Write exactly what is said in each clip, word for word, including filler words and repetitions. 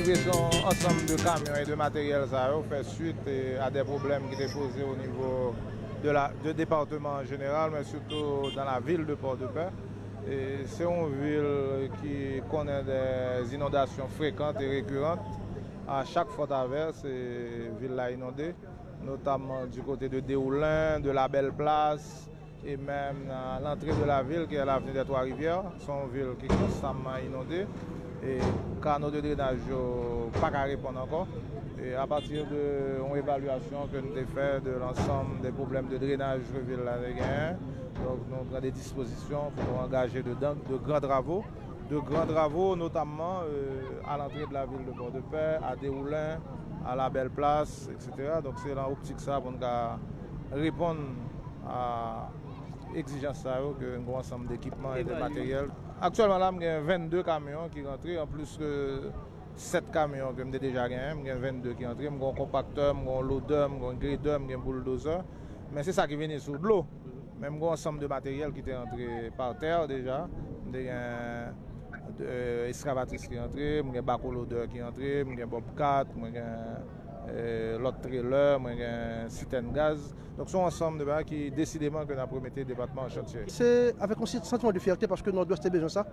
Livraison ansanm de kamyon e de materyèl sa yo fè swit, eh, a de pwoblèm ki te poze o nivo de la, de département en général, mais surtout dans la ville de Port-de-Paix. E se yon vil ki konnen des inondations fréquentes et récurrentes. A chak fòt avè, se vil la inonde, notamman du côté de Dewoulin, de la Belle Place, e menm nan lantre de la vil, ki est l'avenue des Trois Rivières. Se yon vil ki konstamman inonde. E kano de drenaj yo pa ka reponn ankò. E apati de yon evalyasyon ke nou te fè de lansanm de pwoblèm de drenaj ke vil la te genyen, donk, nou pran de dispozisyon pou nou angaje de, de gran travo, de gran travo, notamman, euh, à l'entrée de la ville de Port-de-Paix, à Dewoulin, à la Belle Place, et cetera. Donk, se nan optik sa pou nou ka reponn a egzijans sa yo, ke n gen yon ansanm dekipman e de materyèl. Aktyèlman la, m gen vennde kamyon ki rantre, anplis ke sèt kamyon ke m te deja genyen, m gen vennde ki rantre, m gen yon konpaktè, m gen yon lodè, m gen yon gredè, m gen bouldozè. Men se sa ki vini sou dlo. Men m gen yon ansanm de materyèl ki te rantre pa tè deja. M te gen, euh, eskavatris ki rantre, m gen bako lodè ki rantre, m gen bobcat, mwen gen, euh, lòt trelè, mwen gen sitèn gaz. Donk, se yon ansanm de bagay ki desideman ke n ap remete depatman an chantye. Se avèk yon si-, santiman de fyète paske Nòdwès te bezwen sa.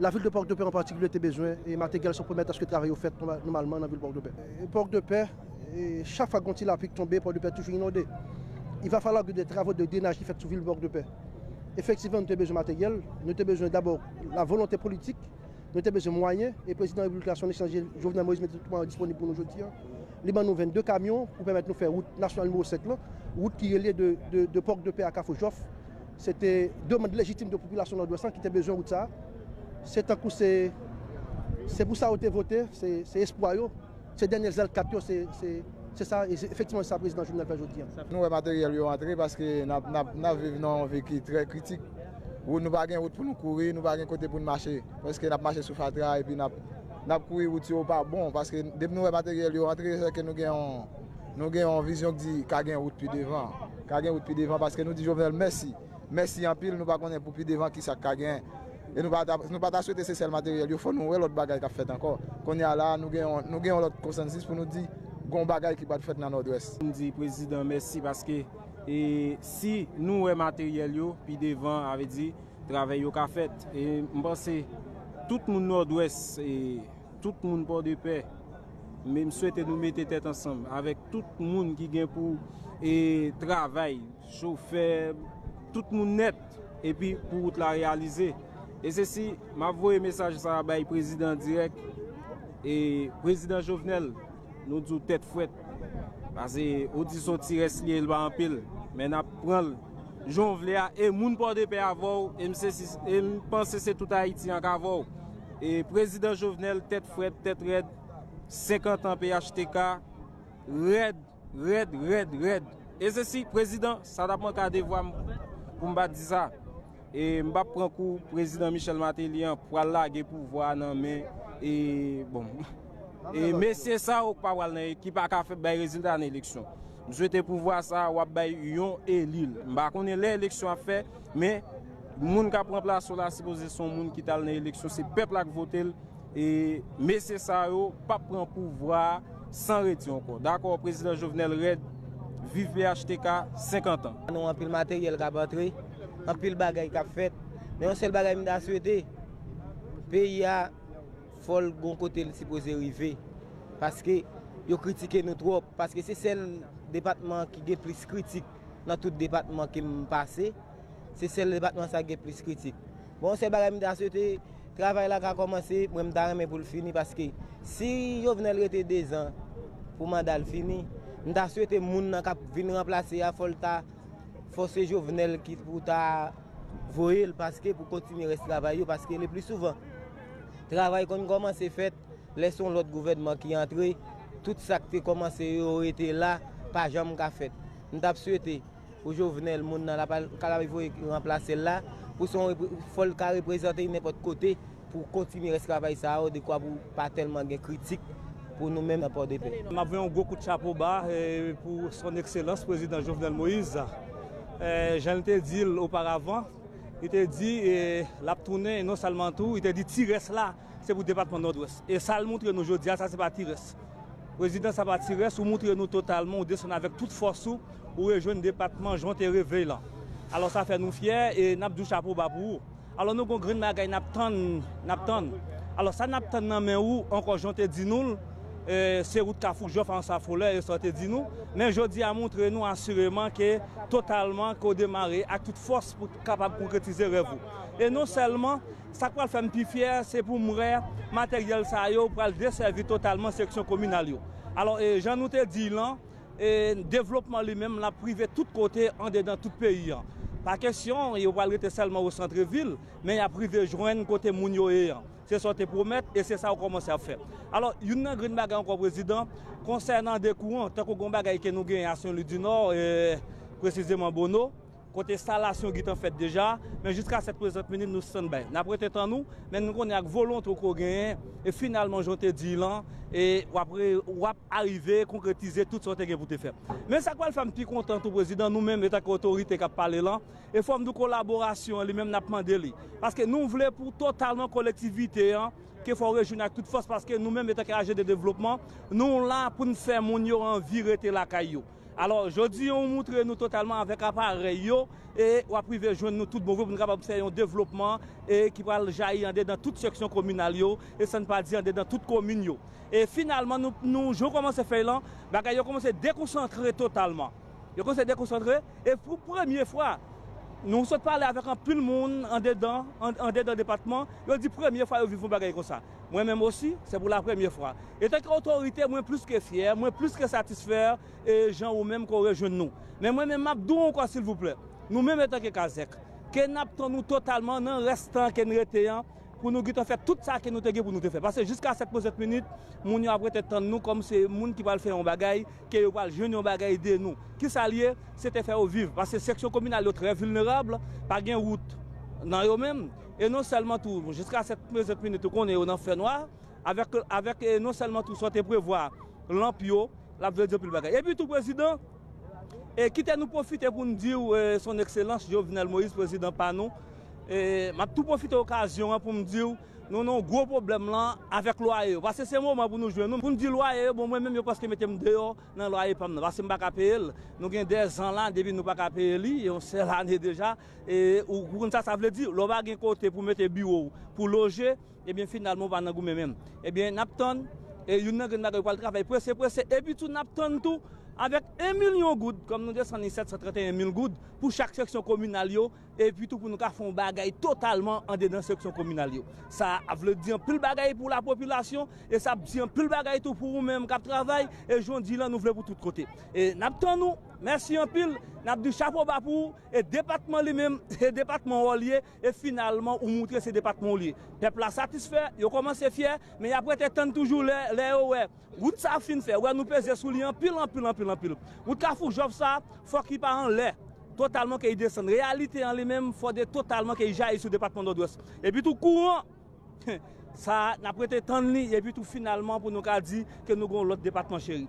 Lavil de Pòtoprens an patikilye te bezwen e materyèl sa pou pèmèt aske travay yo fèt nòma-, nòmalman nan vil Pòtoprens. E Pòtoprens, e chak fwa gen yon ti lapli k tonbe, Pòtoprens toujou inonde. Il va falloir que des travaux de drainage ki fèt sou vil Pòtoprens. Efektivman, nou te bezwen materyèl, nou te bezwen dabò la volonte politik, nou te bezwen mwayen, e prezidan repiblik la, son ekselans Jovenel Moïse mete tout mwayen disponib pou nou jodi a. Li ban nou vennde kamyon pou pèmèt nou fè wout nasyonal nimewo senk lan, wout ki rele de, de, de Pòtoprens a Kafou Jòf. Se te demann lejitim de popilasyon Nòdwès lan ki te bezwen wout sa a. Se tankou se, se pou sa yo te vote, se, se espwa yo, se dènye zèl kat yo, se, se, se sa, e se efektivman sa prezidan Jovenel fè jodi a. Nou wè materyèl yo antre paske n ap, n ap, n ap viv nan yon vi ki trè kritik. Wout, nou pa gen wout pou nou kouri, nou pa gen kote pou n mache. Paske n ap mache sou fatra epi n ap, n ap kouri wout yo pa bon. Paske depi nou wè materyèl yo antre, se ke nou gen yon, nou gen yon vizyon ki di ka gen wout pi devan. Ka gen wout pi devan paske nou di Jovenel mèsi. Mèsi anpil, nou pa konnen pou pi devan kisa k ka gen. E nou pa ta, nou pa ta swete se sèl materyèl yo, fò nou wè lòt bagay k ap fèt ankò. Kounye a la, nou gen yon, nou gen yon lòt konsansis pou nou di, gen yon bagay ki pral fèt nan Nòdwès. M di prezidan mèsi paske, e, si nou wè materyèl yo, pi devan, a vle di, travay yo ka fèt. E m panse tout moun Nòdwès, e, tout moun Pòtoprens, men m swete nou mete tèt ansanm avèk tout moun ki gen pou, e, travay, chofè, tout moun nèt, epi pou wout la reyalize. E se si m ap voye mesaj sa a bay prezidan dirèk, e prezidan Jovenel, nou di w tèt frèt. Paske ou di se yon ti rès li ye, li pa anpil. Men n ap pran l jan w vle a, e moun Pòtoprens avè w, e m se si, e m panse se tout Ayiti an k avè w. E prezidan Jovenel, tèt frèt, tèt rèd, senkant an P H T K, rèd, rèd, rèd, rèd. E se si, prezidan, sa t ap manke a devwa m pou m pa t di sa. E m p ap pran kou prezidan Michel Martelly an pral lage pouvwa a nan men, e, bon, e mesye sa yo k pa pral nan, ki pa ka fè bay rezilta nan eleksyon. M swete pouvwa sa a w ap bay yon eli l. M pa konnen lè eleksyon ap fè, men moun k ap ranplase w la sipoze se yon moun ki t al nan eleksyon, se pèp la k vote l. E mesye sa yo p ap pran pouvwa a san redi ankò. Dakò, prezidan Jovenel rèd, viv P H T K, senkant an. Nou anpil materyèl k ap antre, anpil bagay k ap fèt. Men yon sèl bagay m ta swete, peyi a, fò l gon kote l sipoze rive. Paske yo kritike nou twòp. Paske se sèl depatman ki gen plis kritik nan tout depatman ke m pase. Se sèl depatman sa ki gen plis kritik. Bon, sèl bagay m ta swete, travay la ka kòmanse, mwen m ta renmen pou l fini, paske si Jovenel rete dezan pou manda l fini, m ta swete moun nan k ap vin ranplase a, fò l ta, fò se Jovenel ki pou ta voye l, paske pou kontinye rès travay yo, paske le pli souvan, travay konn kòmanse fèt, lè se yon lòt gouvènman ki antre, tout sa k te kòmanse yo rete la, pa janm ka fèt. M t ap swete pou Jovenel, moun nan l ap al, k al voye ranplase l la, pou se yon repre-, fò l ka reprezante nenpòt kote pou kontinye rès travay sa yo, dekwa pou pa tèlman gen kritik pou nou menm nan Pòdepè. M ap voye yon gwo kout chapo ba, eh, pou son ekselans prezidan Jovenel Moïse. Eh, jan l te di l oparavan, li te di, eh, l ap tounen, non sèlman tou, li te di ti rès la, Se pou depatman Nòdwès. E sa l moutre nou jodi a, sa se pa ti rès. Prezidan, sa pa ti rès, ou moutre nou totalman, ou desann avèk tout fòs ou, ou rejwenn depatman Jan te reve lan. Alò sa fè nou fyè e n ap di w chapo ba pou ou. Alò nou gon grenn bagay n ap tann, n ap tann. Alò sa n ap tann nan men ou, ankò jan w te di nou l, e, se wout Kafou Jòf ansanm Folè e sa w te di nou. Men jodi a moutre nou asireman ke totalman ke w demare ak tout fòs pou kapab konkretize rèv ou. E non sèlman, sa k pral fè m pi fyè, se pou m wè materyèl sa yo pral desèvi totalman seksyon kominal yo. Alò, e, jan nou te di lan, e, devlopman li menm l ap rive tout kote andedan tout peyi an. Pa kesyon yo pral rete sèlman o santrevil, men y ap rive jwenn kote moun yo ye an. Se sa w te pwomèt e se sa w kòmanse ap fè. Alò, youn nan grenn bagay ankò, Prezidan, konsènan de kouran, tankou gon bagay ke nou genyen a Sen Lwi di Nò, e, presizeman Bono, kote enstalasyon gentan fèt deja, men jiska sèt prezant minit nou stand by. N ap rete tann ou, men nou konnen ak volonte w ke w genyen, e finalman, jan w te di lan, e w ap re-, w ap arive konkretize tout sa w te gen pou te fè. Men sa k pral fè m pi kontan tou, Prezidan, nou menm, etanke otorite k ap pale lan, e fò m di w kolaborasyon an li menm n ap mande li. Paske nou vle pou totalman kolektivite an, ke fò w rejwenn ak tout fòs, paske nou menm, etanke ajan de devlopman, nou la pou n fè moun yo anvi rete lakay yo. Alò, jodi a, ou moutre nou totalman avèk aparèy yo, e w ap rive jwenn nou tout bon vre pou nou kapab fè yon devlopman, e ki pral jayi andedan tout seksyon kominal yo, e san n pa di andedan tout komin yo. E finalman, nou, nou, jan w kòmanse fè l lan, bagay yo kòmanse dekonsantre totalman. Yo kòmanse dekonsantre, e pou premye fwa, nou sot pale avèk anpil moun andedan, an-, andedan depatman, yo di premye fwa yo viv yon bagay konsa. Mwen menm osi, se pou la premye fwa. Etanke otorite, mwen plis ke fyè, mwen plis ke satisfè, e jan ou menm ke w rejwenn nou. Men mwen menm, m ap di w ankò, silvouplè, nou menm etanke Kazèk, ke n ap tann ou totalman nan rès tan ke n rete an, pou nou gentan fè tout sa ke nou te gen pou nou te fè. Paske jiska sèt prezant minit, moun yo ap rete tann nou kòm se moun ki pral fè yon bagay, ke yo pral jwenn yon bagay de nou. Kisa l ye? Se te fè yo viv. Paske seksyon kominal yo trè vilnerab, pa gen wout nan yo menm. E non sèlman tou, jiska sèt prezant minit, ou konnen yo nan fènwa, avèk, avèk, e non sèlman tou sa w te prevwa, lanp yo, l ap vle di anpil bagay. Epi tou, Prezidan, e kite nou pwofite pou n di w, e, Son Ekselans Jovenel Moïse, prezidan pa nou, e m ap tou pwofite okazyon an pou m di w, nou nan yon gwo pwoblèm lan avèk lwaye yo. Paske se moman pou nou jwenn nou, pou n di lwaye yo, bon, mwen menm yo prèske mete m deyò nan lwaye pa m nan, paske m pa ka peye l. Nou gen dèzan la, depi nou pa ka peye li, yon sèl ane deja, e ou konn sa sa vle di, lè w pa gen kote pou mete biwo w, pou loje, ebyen, finalman, ou pa nan goumen menm. Ebyen, n ap tann, e youn nan grenn bagay, yo pral travay prese, prese, epi tou, n ap tann tou, avèk en milyon goud, kòm nou desann li sèt san trannteyen mil goud, pou chak seksyon kominal yo, epi tou, pou nou ka fè yon bagay totalman andedan seksyon kominal yo. Sa ap vle di anpil bagay pou lapopilasyon, e sa ap di anpil bagay tou pou ou menm k ap travay, e jan w di lan, nou vle pou tout kote. E n ap tann ou, mèsi anpil, n ap di chapo ba pou ou, e depatman li menm, e depatman w li ye, e finalman, ou moutre se depatman w li ye. Pèp la satisfè, yo kòmanse fyè, men y ap rete tann toujou lè, lè yo wè wout sa fin fè, wè nou peze sou li anpil, anpil, anpil, anpil. Wout Kafou Jòf sa, fòk li pa anlè totalman, ke li desann. Reyalite an li menm, fòde totalman ke li jayi sou depatman Nòdwès. Epi tou kouran, sa, n ap rete tann li, epi tou finalman pou nou ka di ke nou gen yon lòt depatman cheri.